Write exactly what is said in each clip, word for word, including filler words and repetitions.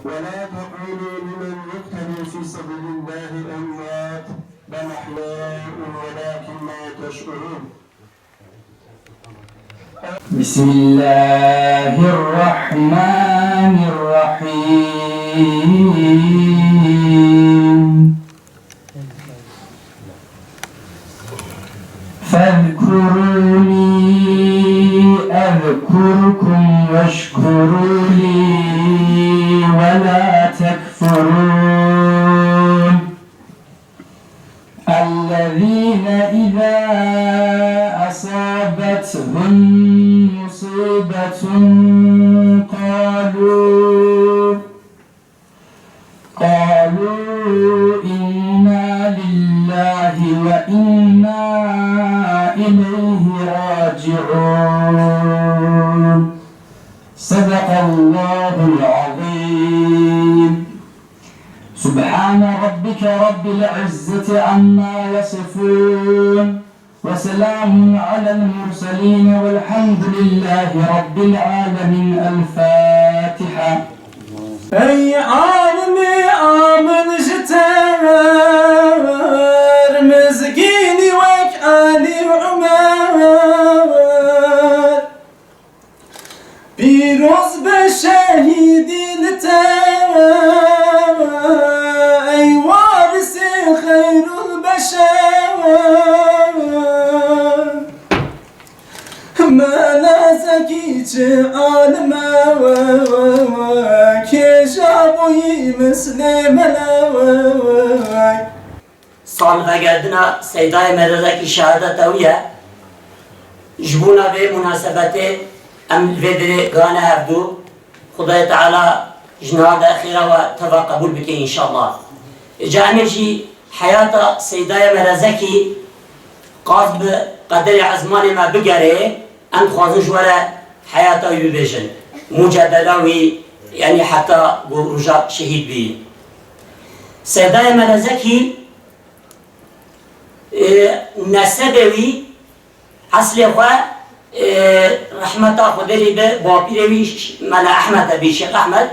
ولا تقولوا لمن يقتل في سبيل الله أموات، بل أحياء ولكن لا تشعرون. بسم الله الرحمن الرحيم. فاذكروني أذكركم واشكروا لي ولا تكفرون. الذين إذا أصابتهم مصيبة قالوا، قالوا إنا لله وإنا إليه راجعون. صدق الله العظيم. سبحان ربك رب العزة عما يصفون، وسلام على المرسلين، والحمد لله رب العالمين. الفاتحة. Ey alimê amin ji te ver, mizgînî wek Elî û Umer. Pîroz be şehîdî li te, ey warisê xeyrul beşer. Mela Zekî çi alim e, kêja bûyî mislê mele. Sal vegertina Seydayê Mela Zekî şehadeta wî ye. Ji bona vê munasebetê em li vê derê gane hevdû. Xwedayê Teala ji niha de xêra we teva qebûl bike înşallah. Ca em ê jî heyata Seydayê Mela Zekî qas bi qederê ezmanê me bigerê, em dixwazin ji we re heyata wî bibêjin. Mucadela wî, yanî heta ku roja şehîd bî. Seydayê Mela Zekî, e, nesebê wî, eslê xwe, e, rehmeta Xwedê lê be, bapîrê wî Ş-, Mela Ehmed e bî, Şêx Ehmed.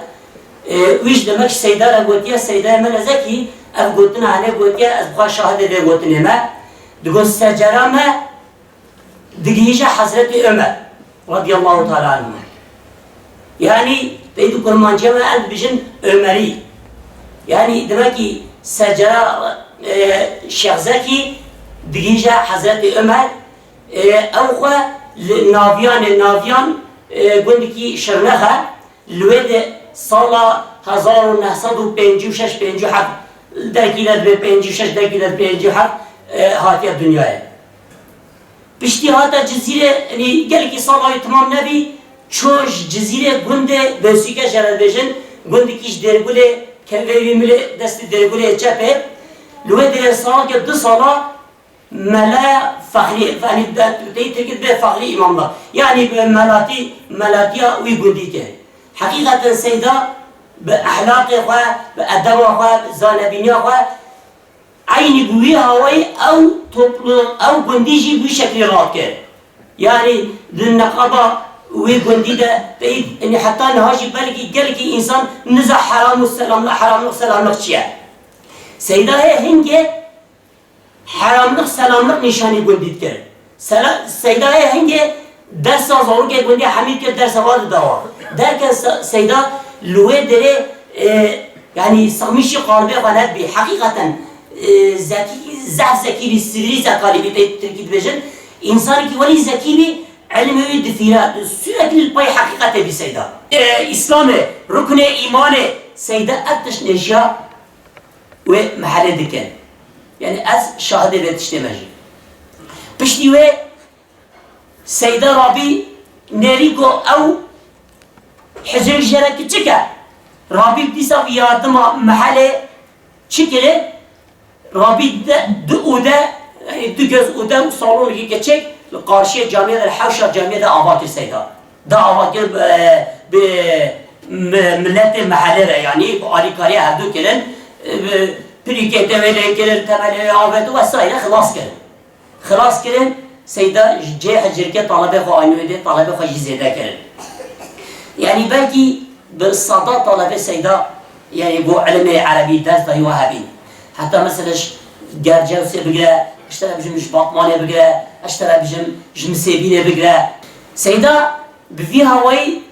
E, wî ji demek ji Seyda re gotiye, Seydayê Mela Zekî, ev gotina hene gotiye, ez bi xwe şahidê vê gotinê me. Digot, secera me digihîje Hezretî Ömer radiyallahu teala anhu. Yanî, pey di kurmanciya me em dibêjin Ömerî. Yanî, demek ki secera, e, Şêx Zekî digihîje Hezretî Ömer, e, ew xwe li Naviyanê, Naviyan, e, gundikî Şirnex e, Li wê de sala hezar û neh sed û pêncî û şeş pêncî û heft, derkî de dibê pêncî û şeş, derkî de dibê pêncî û heft, e, hatiye dinyayê. Piştî hate Cizîrê, yanî gelekî sala wî timam nebî, çû ji Cizîrê gundê Besûke jê re dibêjin, gundekî ji Dêrgulê, kevê wî milê destê Dêrgulê çepê. Li wê derê saleke du sala Mele Fexrî, yanî de, tey Tirkî dibê Fexrî îmam da. Yanî bi melatî, melatiya wî gundî kir. Heqîqeten Seyda bi ehlaqê xwe, bi edeba xwe, bi zanebîniya xwe, eynî bi wî hawayî ew toplum, ew gundî jî bi wî şeklî rat kir. Yanî di neqaba wî gundî de pey, yanî heta niha jî belkî gelekî însan niza heram û selamliq, heramliq, selamliq çi ye. Seyda hê hingê Heramlik, selamlik nîşanî gundî dikir. Sela-, Seyda hê hingê dersa zarokê gundî hemî dikir, dersa va dida wa. Derken Se-, Seyda li wê derê, e, yanî sixmîşî qalibê xwe nedibî. Heqîqeten, e, zekî, zehf zekî bî, sivîlî zekalî bî, pê tirkî dibêjin. Însanekî welî zekî bî, ilmê wî difîre, sürekli li pey heqîqetê bî Seyda. E, Îslamê, ruknê îmanê, Seyda ev tişt nêşiya wê mehelê dikin. Yanî ez şahidê vê tiştê me jî. Piştî wê Seyda Rabî nêrî ku ew hicrê jê re kiçik e. Rabî dîsa bi yardima mehelê çi kirê? Rabî de, du ode, yanî du göz ode û salonekî kiçik li qarşiyê camiyê de, li hewşa camiyê de ava kir Seyda. Da ava kir, e, bi mi-, miletê mehelê re, yanî bi alîkariya hevdû kirin, e, bi pirîkê te wê lê kirin, temelê wê avêt û vesaire xilas kirin. Xilas kirin, Seyda ji cihê hicirkê talebê xwe anî wê dê, talebê xwe jî zêde kirin. Yanî belkî Bi seda talebê Seyda, yani, bo ilmê erebî dest dayî we hebîn. Heta mesela ji Gercewsê bigire, ji te re bijim ji Batmanê bigire, ez ji te re bijim ji Misêbînê bigire. Seyda bi vî hawayî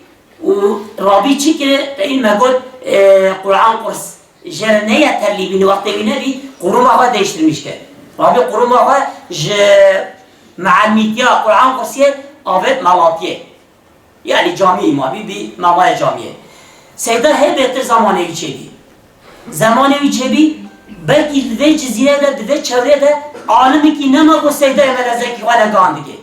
û rabî çi kir, teyîn me got, e, Quran qurs. Jê re neye terlî bîne, wextê wî nebî, qurûma xwe değiştirmiş kir. Rabî qurûma xwe ji meelmîtiya Quran qursiyê avêt Malatiyê. Yani camî îmamî bî, mamaya camiyê. Seyda hê bêtir zamanê wî çêbî. Zamanê wî çêbî, belkî di vê cizîrê de, di vê çewrê de alimekî nema ku Seydayê Melezekî xwe ne gan dike.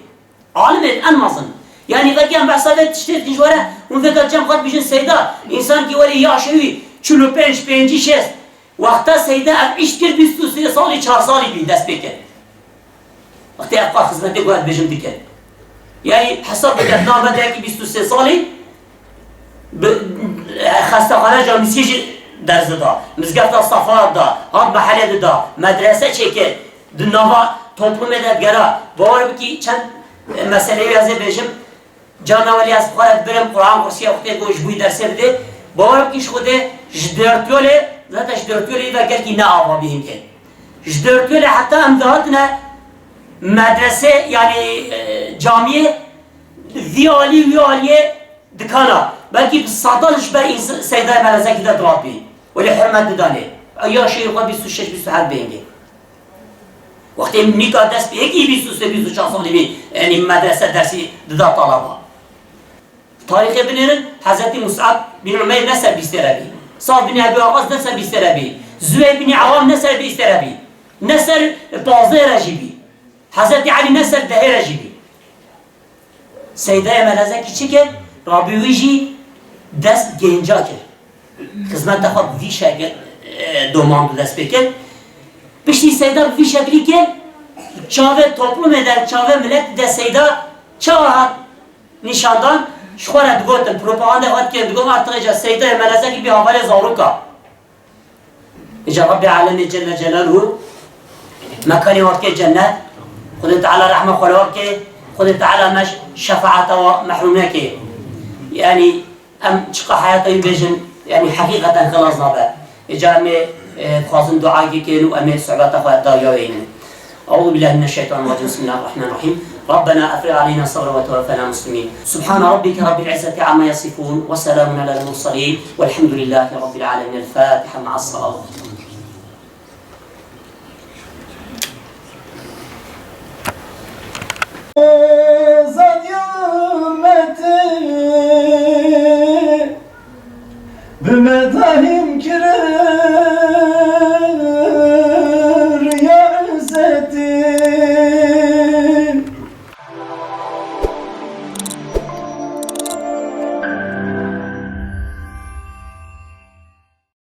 Alimên en mezin. Yani belkî em behsa vê tiştê dikin ji we re, hûn vê de cem xwe dibêjin Seyda, însankî werî yaşê wî çil û pênc, pêncî, şêst. Wexta Seyda ev îş kir, bîst û sê salî, çar salî bî dest pê kir. Wextê ev qas xizmetê ku ez dibêjim dike. Yani hesab bike, navbeteyekî bîst û sê salî bi, xestexane camîsiyê jî derz dida. Mizgefta Safa dida, hat mehelê dida, medrese çêkir, di nava toplumê de digera. Bawer bikî çend, e, meseleyê ez ê bêjim. Carna welî ez bi xwe re dibirim, Quran qursiya xwe tê ku ji bo wî dersê bidê. Bawer bikî ji Xwedê ji Dêrtyolê, zaten ji Dêrtyolê ve gelkî ne ava bî hingê. Ji Dêrtyolê heta em dihatine medresê, yani, e, camiyê, vî alî, wî aliyê dikana. Belkî bi sedan ji ber însan, Seydayê Melezekî de dihat bî. Welê hurmet didanê. Ya şêrê xwe bîst û şeş, bîst û heft bê hingê. Wextê nîka dest pê yekî bîst û sê, bîst û çar salî bî, yani medrese dersî dida talaba. Tarîxê binêrin, Hezretî Mus'ab bin Umeyr ne ser bîstê re bî. Sa'd bin Ebî Weqqas ne ser bîstê re bî. Zübeyr bin Awam ne ser bîstê re bî. Ne ser pazdehê re jî bî. Hezretî Elî ne ser dehê re jî bî. Seydayê Melezekî çi kir? Rabî wî jî dest genca kir. Xizmeta xwe bi vî şekil, e, domand û dest pê kir. Piştî Seyda bi vî şeklî kir, çavê toplumê de, çavê miletî de Seyda çawa hat nîşandan, ji xwe re digotin, propagandê xwe dikirin, digot, "Artık îca Seydayê Melezekî bî havalê zaroka." Îca Rabbê Alemê Celle Celaluhu mekanê we bike cennet, Xwedê Teala rehma xwe li we bike, Xwedê Teala me ji şefaeta we mehrûm neke. Yani, em çiqa heyata wî bêjin, yani, heqîqeten xilas nabe. Îca em ê, e, dixwazin duayekê kêrin û em ê sohbeta xwe dawiya wê hînin. أعوذ بالله من الشيطان الرجيم. بسم الله الرحمن الرحيم. ربنا أفرغ علينا صبرا وتوفنا مسلمين. سبحان ربك رب العزة عما يصفون. وسلام على المرسلين. والحمد لله رب العالمين. الفاتحة مع الصلوات. Zaniya me te bi me dahîm kire.